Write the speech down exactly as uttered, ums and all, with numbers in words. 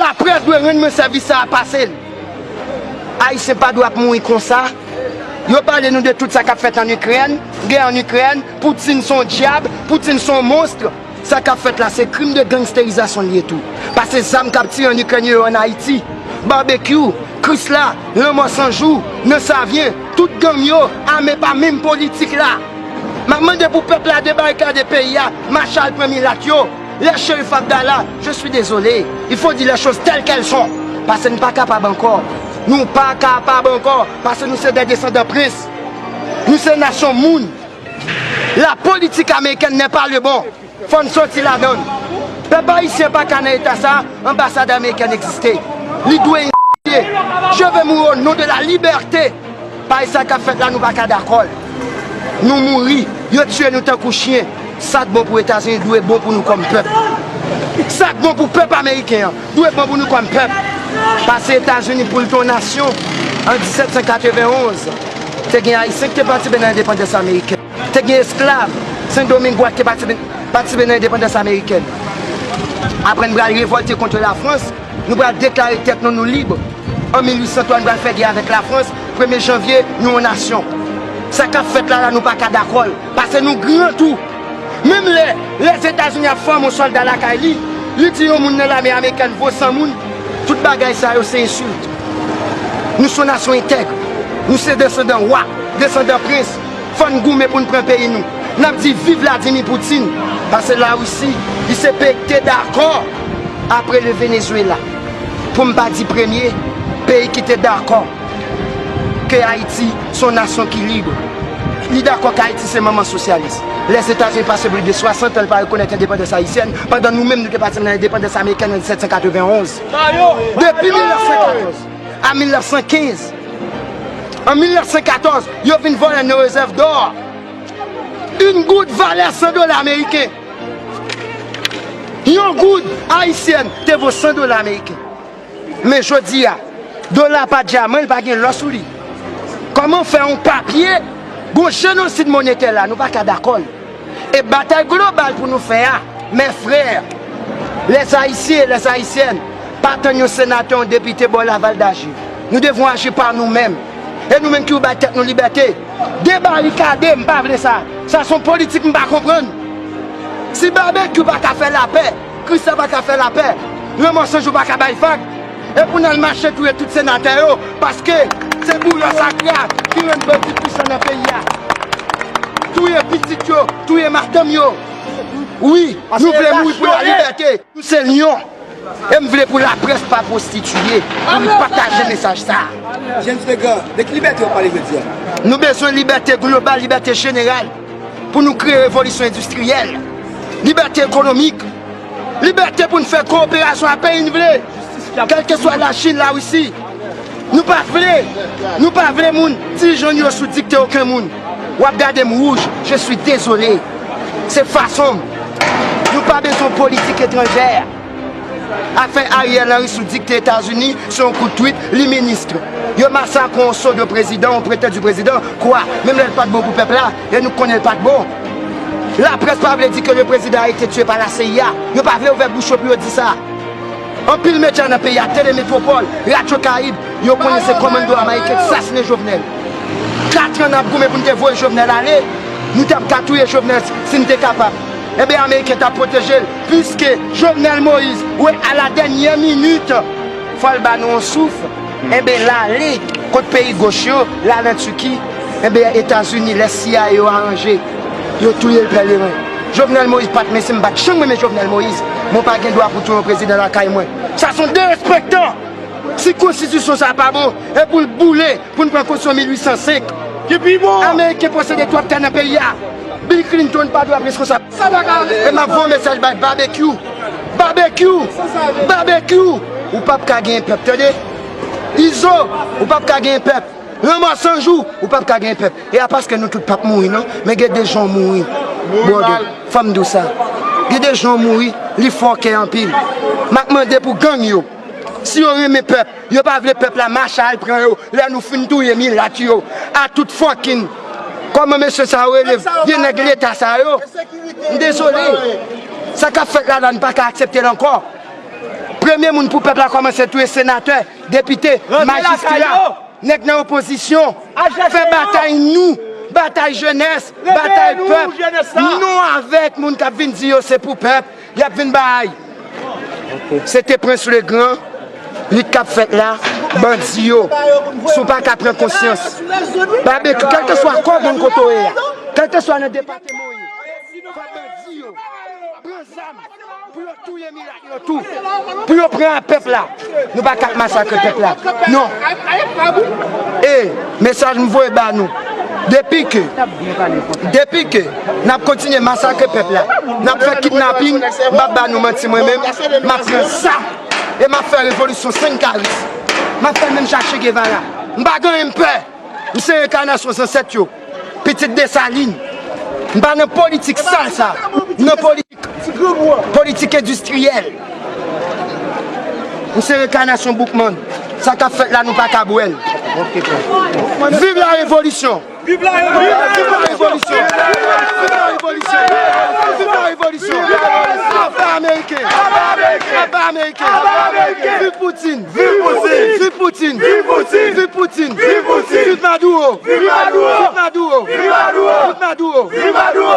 Laprès dwe rann mwen sèvis sa a pase l. Ayisyen pa dwe ap mouri konsa. Yo pale nou de tout sa k ap fèt ann Ikrèn, gè ann Ikrèn, Poutine se yon dyab, Poutine se yon monstr. Sa k ap fèt la, se krim de gangsterizasyon l ye tou. Pase zam k ap tire ann Ikrèn yo ann Ayiti. Babekyou, Krisla, Lanmò San Jou, nan Savyen, tout gang yo, ame pa menm politik la. M ap mande pou pèp la debarikade peyi a, Machal pran milat yo. Lè Cherif Abdallah, je suis désolé, il faut dire les choses telles qu'elles sont. Pase n pa kapab ankò. Nou pa kapab ankò, pase nou se de desandan prens. Nou se nasyon moun. La politique américaine n'est pas le bon. Fò n soti ladan l. Pèp ayisyen pa ka nan eta sa, anbasad amerikèn egziste. Li dwe egziste. Je vais mourir au nom de la liberté. Paske sa k ap fèt la, nou pa ka dakò l. Nou mouri, yo tiye nou tankou chen. Sa k bon pou Etazini dwe bon pou nou kòm pèp. Sa k bon pou pèp ameriken an dwe bon pou nou kòm pèp. Pase Etazini pou l te yon nasyon an disèt san katrevenn onz, te gen Ayisyen ki te patisipe nan endepandans amerikèn. Te gen esklav Sendomengwa ki te patisipe, patisipe nan endepandans amerikèn. Apre n pral revòlte kont Lafrans, nou pral deklare tèt nou, nou lib. An mil uit san twa, nou pral fè gè avèk Lafrans. Premye janvye, nou yon nasyon. Sa k ap fèt la, la, nou pa ka dakò l. Pase nou gran tou. Menm lè Lèzetazini ap fòme yon sòlda lakay li, li di yon moun nan lame amerikèn vo san moun. Tout bagay sa yo se ensilt. Nou se yon nasyon entèg. Nou se desandan wa, desandan prens. Fò n goumen pou n pran peyi nou. N ap di viv Vladimir Poutine. Pase Larisi, li se peyi ki te dakò apre le Venezuela. Pou m pa di premye, peyi ki te dakò ke Ayiti se yon nasyon ki lib. Li dakò ke Ayiti se manman sosyalis. Lèzetazini pase plis de swasant an, li pa rekonèt endepandans ayisyèn, pandan nou menm nou te patisipe nan endepandans amerikèn an disèt san katrevenn onz. Depi mil nèf san katòz a mil nèf san kenz. An mil nèf san katòz, yo vin vòlè nou rezèv dò. Yon goud valè san dola ameriken. Yon goud ayisyèn te vo san dola ameriken. Men jodi a, dola pa dyaman, li pa gen lò sou li. Kòman fè yon papye, gon jenosid monetè la, nou pa ka dakò l. E batay global pou nou fè a, mes frères, les Haïtiens, les Haïtiennes, pa tann yon senatè, yon depite ba w laval daji. Nous devons agir par nous-mêmes. E nou menm ki pou bay tèt nou libète, debarikade, m pa vle sa. Sa se yon politik m pa konprann. Si Babekyou pa ka fè lapè, Krisla pa ka fè lapè, Lanmò San Jou pa ka bay vag, e pou n al mache touye tout senatè yo, paske se bouyò sakra ki rann bandi pwisan nan peyi a. Touye pitit yo, touye madanm yo. Wi, nou vle mouri pou lalibète. Nou se lyon. E m vle pou laprès pa pwostitiye, pou n pataje mesaj sa a. James Legrand, de ki libète w ap pale jodi a? Nou bezwen libète global, libète jeneral, pou nou kreye revolisyon endistriyèl, libète ekonomik, libète pou n fè kowoperasyon ak peyi n vle, kèlkeswa Lachin, Larisi. Nou pa vle, nou pa vle moun, dirijan nou yo sou dikte okenn moun. W ap gade m wouj, je suis désolé. Se fason m. Nou pa bezwen politik etranjè. Afè Ariel Henry sou dikte Etazini, se yon kout twit, li minis. Yo masakre yon pseudo prezidan, yon pretandu prezidan, kwa? Menm lè l pa t bon pou pèp la, e nou konnen l pa t bon. Laprès pa vle di ke le président a été tué par la C I A. Yo pa vle ouvè bouch yo pou yo di sa. Anpil medya nan peyi a, Tele Metropole, Radyo Karib, yo konnen se kòmando ameriken ki sasinen Jovenel. Kat an n ap goumen pou n te voye Jovenel ale, nou t ap ka touye Jovenel si n te kapab. Enben, ameriken t ap pwoteje l, piske Jovenel Moïse, wi, a la dènyè minit, fò l ba nou yon souf. Enben, l ale kot peyi goch yo, l al an Tiki. Enben, Etazini, lè C I A yo aranje, yo touye l pèleren. Jovenel Moïse pa t, mesye, m pa t janm renmen Jovenel Moïse, men w pa gen dwa pou touye yon prezidan lakay mwen. Sa se yon derespektan. Si konstitisyon sa pa bon, e pou l boule, pou n pran konstitisyon mil uit san senk. Ki pi bon. Ameriken posede twòp tè nan peyi a. Bill Clinton pa dwe ap reskonsab. E m ap voye yon mesaj bay Babekyou. Babekyou! Babekyou! Ou p ap ka genyen pèp, tande? Izo, ou p ap ka genyen pèp. Lanmò San Jou, ou p ap ka genyen pèp. E a paske nou tout p ap mouri, non. Men gen de jan w mouri. Brother, fò m di w sa. Gen de jan w mouri, li fè w kè anpil. M ap mande pou gang yo. Si yo renmen pèp, yo pa vle pèp la mache al pran yo, lè nou fin touye milat yo, a tout fucking. Kòman mesye sa yo rele? Vye nèg leta sa yo. M dezole. Sa k ap fèt la la, n pa ka aksepte l ankò. Premye moun pou pèp la kòmanse touye senatè, depite, majistra, nèg nan opozisyon. Fè batay nou, batay jenès, batay pèp. Nou avèk moun k ap vin di yo se pou pèp, y ap vin bay. Se te Prens Legran, li k ap fèt la, bandi yo. Si w pa ka pran konsyans, pa bèk, kèlkeswa kò gang kote w ye a, kèlkeswa nan depatman w ye, fò bandi yo pran zam pou yo touye milat yo tou, pou yo pran pèp la. Nou pa ka masakre pèp la. Non. E mesaj m voye ba nou. Depi ke, depi ke n ap kontinye masakre pèp la, n ap fè kidnaping, m p ap ba nou manti mwen menm, m ap pran zam e m ap fè revolisyon Senkaris. M ap fè menm jan Che Guevara. M pa gen anyen m pè. M se enkanasyon zansèt yo. Pitit Desalin. M pa nan politik sal sa. M nan politik, politik endistriyèl. M se enkanasyon Boukman. Sa k ap fèt la, nou pa ka bwè l. Viv la revolisyon! Viv la revolisyon! Viv la revolisyon! Viv la revolisyon! Viv la revolisyon! Aba ameriken! Aba ameriken! Viv Poutine! Viv Poutine! Viv Poutine! Viv Poutine! Viv Maduro! Viv Maduro! Viv Maduro! Viv Maduro! Viv Maduro!